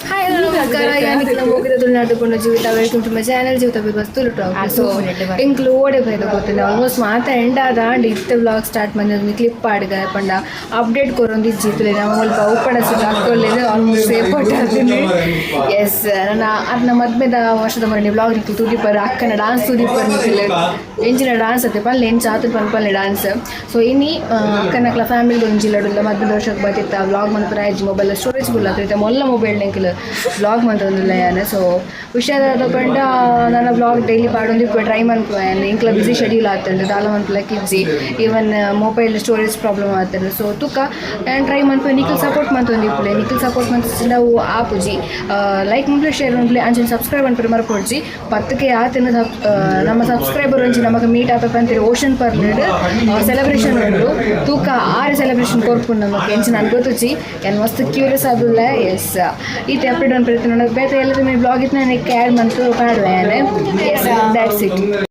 Hi, ನಮಸ್ಕಾರ. ಯಾನಿಕ್ಲ ಮೋಕೆದ ತುಳುನಾಡು ಪೊಣ್ಣು ಜೀವಿತ. Welcome to my channel Jeevitha ಬಿರ್ಬಸ್ Tulu talk. So ಎಂಕ್ಲು ಓಡೆ ಬೈದ ಗೊತ್ತಿಲ್ಲ, ಆಲ್ಮೋಸ್ಟ್ ಮಾತ ಎಂಡ್ ಆದ ಅಂಡ್ ಇತ್ತೆ ವ್ಲಾಗ್ ಸ್ಟಾರ್ಟ್ ಬಂದ. ಕ್ಲಿಪ್ ಆಡ್ಗ ಪಂಡ ಅಪ್ಡೇಟ್ ಕೊರೊಂದು ಇಜ್ಜಿ. ನಮ್ಮ ಮುಲ್ಪ ಉಪ್ಪಡಸ ಹಾಕೊಳ್ಳೇನು ಆಲ್ಮೋಸ್ಟ್ ಸೇಫ್ ಆತೀನಿ. ಎಸ್, ನನ್ನ ಅರ್ನ ಮದ್ಮೆದ ವರ್ಷದ ಮರಣಿ ವ್ಲಾಗ್ ನಿಕ್ಲು ತುದಿಪರ್, ಅಕ್ಕನ ಡಾನ್ಸ್ ತುದಿಪರ್. ನಿಕ್ಲು ಎಂಚಿನ ಡಾನ್ಸ್ ಅತ್ತೆ ಪಲ್ಲೆ, ಎಂಚ ಆತು ಪನ್ಪಲ್ಲೆ ಡಾನ್ಸ್. ಸೊ ಇನಿ ಅಕ್ಕನಕ್ಲ ಫ್ಯಾಮಿಲಿ ಒಂಜಿ ಲಡುಲ್ಲ ಮದ್ಮೆದ ವರ್ಷಕ್ಕೆ ಬತ್ತಿತ್ತ. ವ್ಲಾಗ್ ಮನ್ಪುರ ಆಯ್ಜಿ, ಮೊಬೈಲ್ ಸ್ಟೋರೇಜ್ ಫುಲ್ ಆಗ್ತೈತೆ. ಮೊಲ್ಲ ಮೊಬೈಲ್ ನೆಂಕಲ್ ವ್ಲಾಗ್ ಮಂತೊಂದುಲ್ಲ ಯಾನ್. ಸೊ ಹುಷಾರಾದ ಪಂಡ ನನ್ನ ವ್ಲಾಗ್ ಡೈಲಿ ಪಾಡೊಂದು ಟ್ರೈ ಮನ್ಪುವೆ. ಎಂಕ್ಲ ಬಿಸಿ ಶೆಡ್ಯೂಲ್ ಆತಂಡು, ದಾಲ ಮನ್ಪುಲಕ್ ಇಜ್ಜಿ. ಈವನ್ ಮೊಬೈಲ್ ಸ್ಟೋರೇಜ್ ಪ್ರಾಬ್ಲಮ್ ಆತಂಡು. ಸೊ ತುಕ್ಕ ಯಾನ್ ಟ್ರೈ ಮನ್ಪುವೆ. ನಿಕಲ್ ಸಪೋರ್ಟ್ ಮಂತೊಂದು ಇಪ್ಪುಲೆ. ನಿಕಲ್ ಸಪೋರ್ಟ್ ಮಂತಿಂಡ ಅವು ಆಪುಜಿ. ಲೈಕ್ ಮನ್ಪುಲೆ, ಶೇರ್ ಮನ್ಪುಲೆ, ಅಂಚನೆ ಸಬ್ಸ್ಕ್ರೈಬ್ ಮನ್ಪುರೆ ಮರ್ಪೊಡ್ಚಿ. 10ಕ್ಕೆ ಆತನ ನಮ್ಮ ಸಬ್ಸ್ಕ್ರೈಬರ್ ಒಂಜಿ ನಮಕ್ ಮೀಟ್ ಆಪ ಪಂತೀರಿ. ಓಷನ್ ಪರ್ಲ್ಡ್ ಸೆಲೆಬ್ರೇಷನ್ ಉಂಡು. ತೂಕ ಆರು ಸೆಲೆಬ್ರೇಷನ್ ಕೊರ್ಪುಂಡು ನಮಕ್ ಎಂಚಿನ ನನ್ಗೆ ಗೊತ್ತುಜಿ. ಯಾನ್ ಮಸ್ತ್ ಕ್ಯೂರಿಯಸ್ ಆದುಲ್ಲ. ಎಸ್, ಈತೆ ಅಪ್ಡೇಟ್ ಪ್ರಯತ್ನ ಬೇತೆ ಎಲ್ಲ. ವ್ಲಾಗ್ ಇತ್ತು, ನನಗೆ ಆ್ಯಡ್ ಮಂತು ಪಾಡುವೆ. Yes, that's it.